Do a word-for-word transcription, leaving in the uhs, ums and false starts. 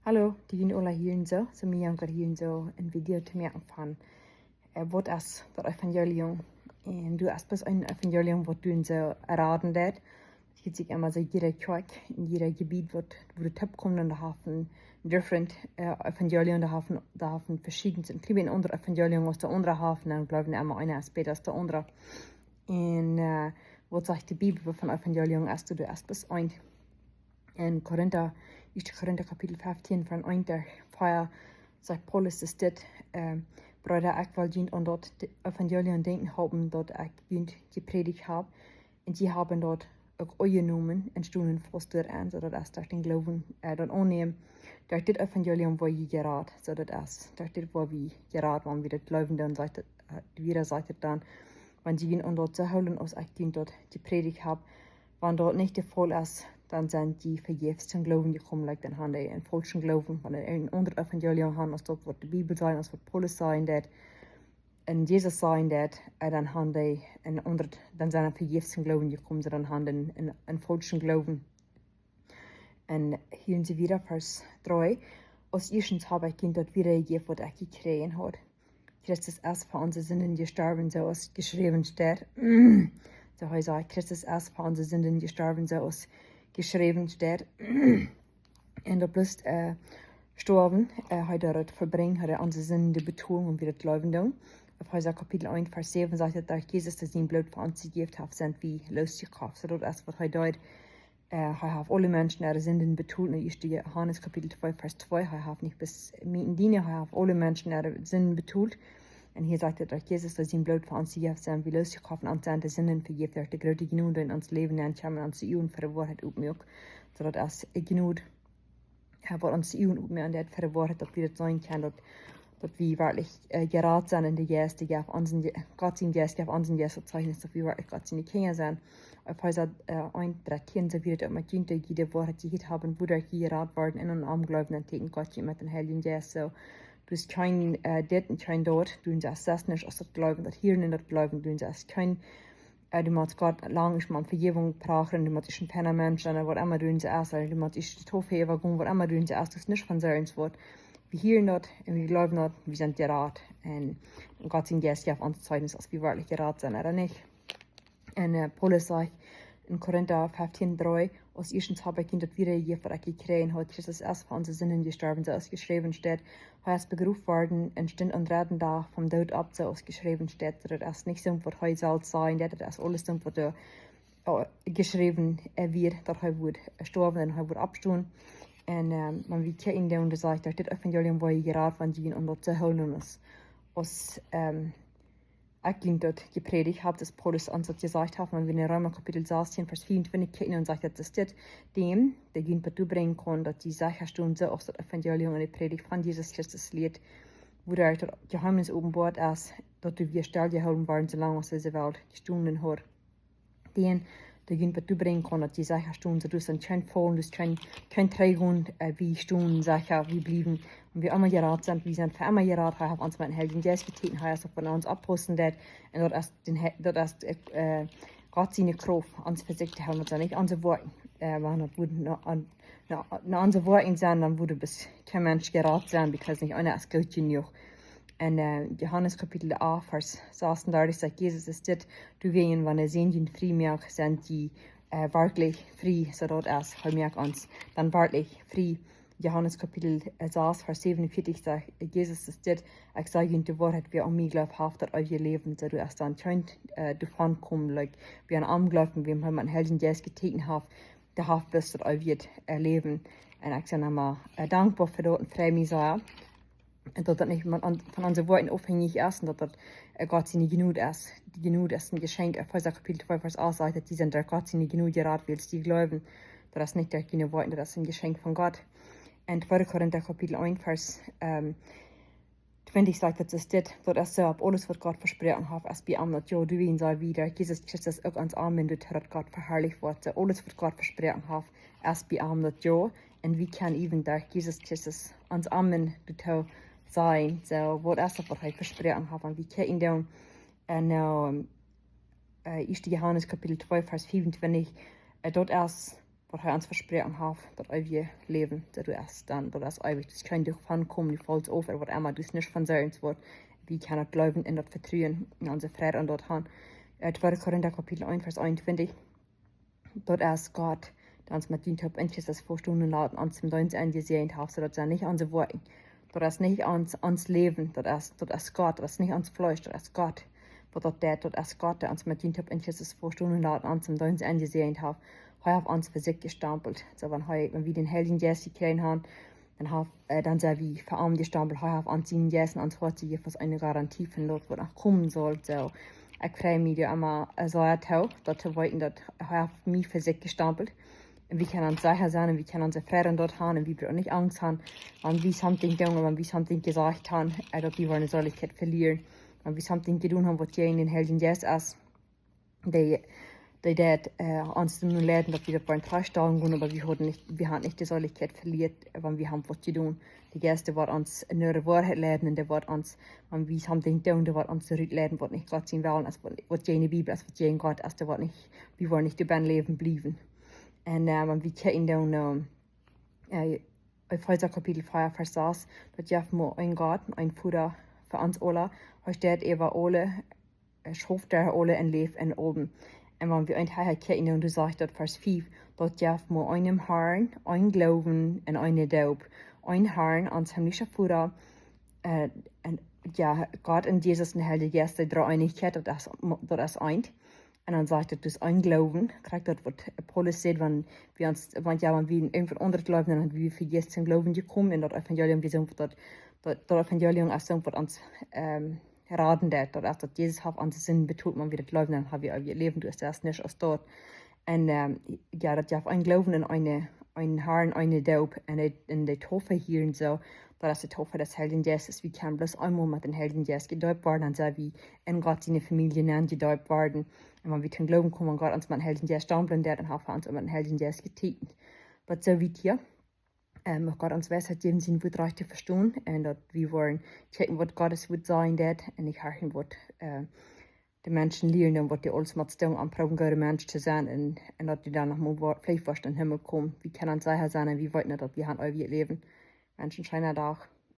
Hallo, dee jie aula hieren soo, soo mie jankat hieren soo een Video to moaken von, äh, waut es daut Evangelium? Un du hast bloos een Evangelium waut die soo raden deit. Daut jeit sikj emma soo jieda Kjoakj, en jieda Jebiet waut, wua du toop kjemst, un dee haben different, äh, Evangelium, dee haben, dee haben veschiedne, een kjlien bät aundret Evangelium aus de aundre haben, un dan jleewen emma eena es bäta aus de aundre. Un, äh, waut sajcht de Bibel von Evangelium, es du, du hast bloos een? En Korinta, ieeschte Korinta Kapitel feftieen von eent bat vea sajcht Paulus es dit, äh, Breeda, ekj well junt aun daut Evangelium denkjen haben, daut ekj junt jeprädicht hab. Un jie haben daut uk aunjenomen un stonen faust doaraun, soo daut es derch dän Gloowen, äh, daut aunnämen. Derch dit Evangelium woa jie jerat, soo daut es derch dit woa wie jerat, wan wie daut jleewen, dan sajcht et, äh, wieda sajcht et dan, wan jie junt aun daut soo hoolen aus ekj junt daut jeprädicht hab, wan daut nich de Faul es, dan sent jie vejäfs toom Gloowen jekomen, like, dan haben dee een faulschen Gloowen, wan dee een aundret Evangelium haben aus daut waut de Bibel sajcht, aus waut Paulus sajen deit, un Jesus sajen deit, äh, dan haben dee een aundret, dan sent dee vejäfs toom Gloowen jekomen, soo dan haben dee een, een, een faulschen Gloowen. Un hia en Vers dree, aus ieeschtens hab ekj junt daut wiedajejäft waut ekj jekjräajen haud. Christus es fa onse Sinden jestorwen, soo aus jeschräwen steit. Soo hee sajcht, Christus es fa onse Sinden jestorwen, soo aus jeschräwen steit. Un daut bloos, äh, stoawen, äh, hee deed daut vollbrinjen, hee deed onse Sinden betolen, wan wie daut jleewen doonen. Efeesa Kapitel eent Vers säwen sajcht et, derch Jesus, dee sien Bloot fa ons jejäft haft, sent wie loosjekoft. Soo daut es waut hee deed. Äh, hee haft aule Menschen äare Sinden betolt. En ieeschte Johanes Kapitel twee Vers twee, hee haft nich bloos miene un diene, hee haft aule Menschen äare Sinden betolt. Un hia sajcht et, derch Jesus, dee sien Bloot fa ons jejäft, sent wie loosjekoft, ons sent de Sinden vejäft, derch de groote Jnod, dee en ons Läwen nenkjeem un onse Uagen fa de Woarheit opmuak. Soo daut es Jnod, äh, waut onse Uagen opmoakt, fa de Woarheit, daut wie daut seenen kjennen, daut, daut wie werkjlich, äh, jerat sent en de Jeist, dee jeft onsen Je-, Gott sien Jeist jeft onsen Jeist daut Zeichnis, daut wie werkjlich Gott siene Kjinja sent. Efeesa, äh, eent dreizehn, soo wia et uk met junt, dee jie de Woarheit jehieet haben, wuaderch jie jerat worden, un aun am jleewden, enteekjend Gott junt met dän Heiljen Jeist. Soo, du hast kjeen, äh, dit un kjeen daut, du hast nuscht aus daut jleewen, daut hieren un daut jleewen, du hast kjeen, äh, du motst Gott lang ieescht om Vejäwunk prachren, du motst ieescht een feina Mensch sennen, waut emma du soo best, du motst ieescht de Tofe äwagonen, waut emma du soo best, daut es nich von selfst waut. Wie hieren daut un wie jleewen daut, wie sent jerat. Un Gott sien Jeist jeft ons Zeichnis, aus wie werkjlich jerat sent ooda nich. Un, äh, Paulus sajcht en Korinta feftieen dree, aus ieeschtens hab ekj junt daut wiedajejäft waut ekj jekjräajen haud, Christus es fa onse Sinden jestorwen, soo aus jeschräwen steit, hee es begroft worden un stunt aum dredden Dach vom Doot opp, soo aus jeschräwen steit. Daut es nich soo waut hee selfst sajen deit, daut es aules soo waut doa, äh, jeschräwen, äh, wia, daut hee wudd, äh, stoawen un hee wudd oppstonen. Un, ähm, wan wie kjikjen, dan sajcht daut dit Evangelium woa jie jerat, wan jie junt aun daut soo hoolen aus, aus, ähm, ekj junt daut jeprädicht hab, aus Paulus ons daut jesajcht haft, wan wie en Reema Kapitel sastieen Vers vea un twintich kjikjen, dan sajcht daut, daut es dit, däm, dee junt bat doa brinjen kaun, daut jie secha stonen, soo aus daut Evangelium un de Prädicht von Jesus Christus lieet, wuaderch daut Jeheemnis openboat es, daut doa wia stell jehoolen worden, soo lang aus dise Welt jestonen haud. Dän, dee junt bat doa brinjen kaun, daut jie secha stonen, soo daut es dan kjeen Faulen, daut es kjeen, kjeen Trigjgonen, äh, wie stonen secha, wie bliewen. Un wie emma jerat sent, wie sent fa emma jerat, hee haft ons met dän Heiljen Jeist jetäkjent, hee es uk von ons oppaussen deit. Un daut es dän He-, daut es, äh, Gott siene Krauft, ons fa sikj to hoolen, daut sent nich onse Woakjen. Äh, wan daut wudd no, aun, no, no onse Woakjen sennen, dan wudd bloos kjeen Mensch jerat sennen, because nich eena es goot jenuach. En, äh, Johanes Kapitel acht, Vers sechsunddreißig sajcht Jesus es dit, doawäajen, wan de Sän junt frie moakt, sent jie, äh, werkjlich frie, soo daut es, hee moakt ons dan werkjlich frie. Johanes Kapitel, äh, sechs, Vers siebenundvierzig sajcht, äh, Jesus es dit, ekj saj junt de Woarheit, wäa aun mie jleeft, haft daut eewje Läwen, soo daut es dan kjeent, äh, doavon komen, like, wäa aun am jleeft, wäm hee met dän Heiljen Jeist jetäkjent haft, dee haft bloos daut eewje, äh, Läwen. Un ekj sie emma, äh, dankboa fa daut un frei mie sea. Un daut daut nich von, von onse Woakjen aufhenjich es un daut daut, äh, Gott siene Jnod es. De Jnod es een Jeschenkj. Efeesa Kapitel twee Vers acht sajcht daut dee sent derch Gott siene Jnod jerat, wiels dee jleewen. Daut es nich derch june Woakjen, daut es een Jeschenkj von Gott. En tweede Korinta Kapitel eent Vers, ähm, twintich sajcht daut es dit, daut es soo, opp aules waut Gott vesproaken haft, es bie am daut Jo, doawäajen sent wie derch Jesus Christus uk ons Amen, doaderch daut Gott veharlicht woat. Soo, aules waut Gott vesproaken haft, es bie am daut Jo. Un wie kjennen äwen derch Jesus Christus ons Amen doatoo sajen. Soo, waut es daut waut hee vesproaken haft? Un wie kjikjen dan, un, ähm, äh, ieeschte Johanes Kapitel twee Vers vea un twintich, äh, daut es waut hee ons vesproaken haft, daut eewje Läwen, daut es dan, daut es eewich, daut kjemt nich von komen, du fallst auf, ooda waut emma, daut es nich von sennen woat. Wie kjennen daut jleewen un daut vetruen un onse Freid aun daut han. Äh, tweede Korinta Kapitel eent, Varsch eenuntwintich. Daut es Gott, dee ons met dien Toop en Christus vestonen lat, ons toom Deenst enjesäajent haft, soo daut sent nich onse Woakjen. Daut es nich ons, ons Läwen, daut es, daut es Gott, daut es nich ons Fleesch, daut es Gott. Waut daut deit, daut es Gott, dee ons met dien Toop en Christus vestonen lat, ons toom Deenst enjesäajent haft. Hee haft ons fa sikj jestampelt. Soo, wan hee, wan wie dän Heiljen Jeist jekjräajen han, dan haft, äh, dan sent wie fa am jestampelt. Hee haft ons sienen Jeist en ons Hoat jejäft aus eene Garantie von daut, waut noch komen saul. Soo, ekj frei mie doa emma, äh, soo too, daut to weeten, daut hee haft mie fa sikj jestampelt. Un wie kjennen secha sennen, un wie kjennen onse Freid aun daut han, un wie brucken nich Angst han, wan wie something doonen, wan wie something jesajcht han, äh, daut wie woaren de Seelichkjeit velieren. Wan wie something jedonen han, waut jäajen dän Heiljen Jeist es, dee, dee deit, äh, ons nu leiden, daut wie daut woaren trigjstalen gonen, oba wie haben nich, wie haben nich de Seelichkjeit velieren, wan wie haben waut jedonen. De Jeist, dee woat ons no de Woarheit leiden un dee woat ons, wan wie something doonen, dee woat ons rut leiden, waut nich Gott sien Wellen es, waut, waut jäajen de Bibel es, waut jäajen Gott es, dee woat nich, wie woaren nich doabennen läwen bliewen. Un, äh, wan wie kjikjen dan, ähm, äh, Efeesa Kapitel vea, Varsch sas, daut jeft mau een Gott, een Voda fa ons aula. Hee steit äwa aule, äh, schauft doa aule un läft en aulem. Un wan wie eent hia kjikjen, dan sajcht daut Varsch fief, daut jeft mau eenen Harn, een Gloowen un eene Doop. Een Harn, ons himmlischa Voda, äh, un, jo, Gott un Jesus un Heilja Jeist, dee Dreeeenichkjeit, daut es, daut es eent. Un dan sajcht daut, daut es een Gloowen, krakjt daut waut Paulus sajcht, wan wie ons, wan, jo, wan wie en irjent aundret jleewen, dan sent wie fa Jesus em Gloowen jekomen, un daut Evangelium, wie sent daut, daut, daut Evangelium es soo waut ons, ähm, raden deit, daut es daut Jesus haft onse Sinden betolt, wan wie daut jleewen, dan haben wie eewjet Läwen, daut es nuscht aus daut. Un, ähm, jo, daut jeft een Gloowen un eene, een Harn, eene Doop, un de, un de Taufe hia un soo, daut es de Taufe des Heiljen Jeistes. Wie kjennen bloos eemol met dän Heiljen Jeist jedeept woaren, dan sent wie en Gott siene Famielje nenn jedeept worden. Un wan wie toom Gloowen komen, wan Gott ons met dän Heiljen Jeist stampeln deit, dan haft hee ons met dän Heiljen Jeist jeteekjent. Waut soo wiet hia. Ähm, mucht Gott ons Weisheit jäwen, sien Wuat rajcht to vestonen. Un daut wie woaren kjikjen, waut Gott sien Wuat sajen deit. Un nich horchen, waut, äh, de Menschen lieren, dan woat dee aules met stonen aunproowen, goode Mensch to sennen. Un, un daut dee dan noch mau wo-, veleicht woat em Himmel komen. Wie kjennen secha sennen un wie weeten, daut wie haben eewjet Läwen. Menschen, scheena Dach.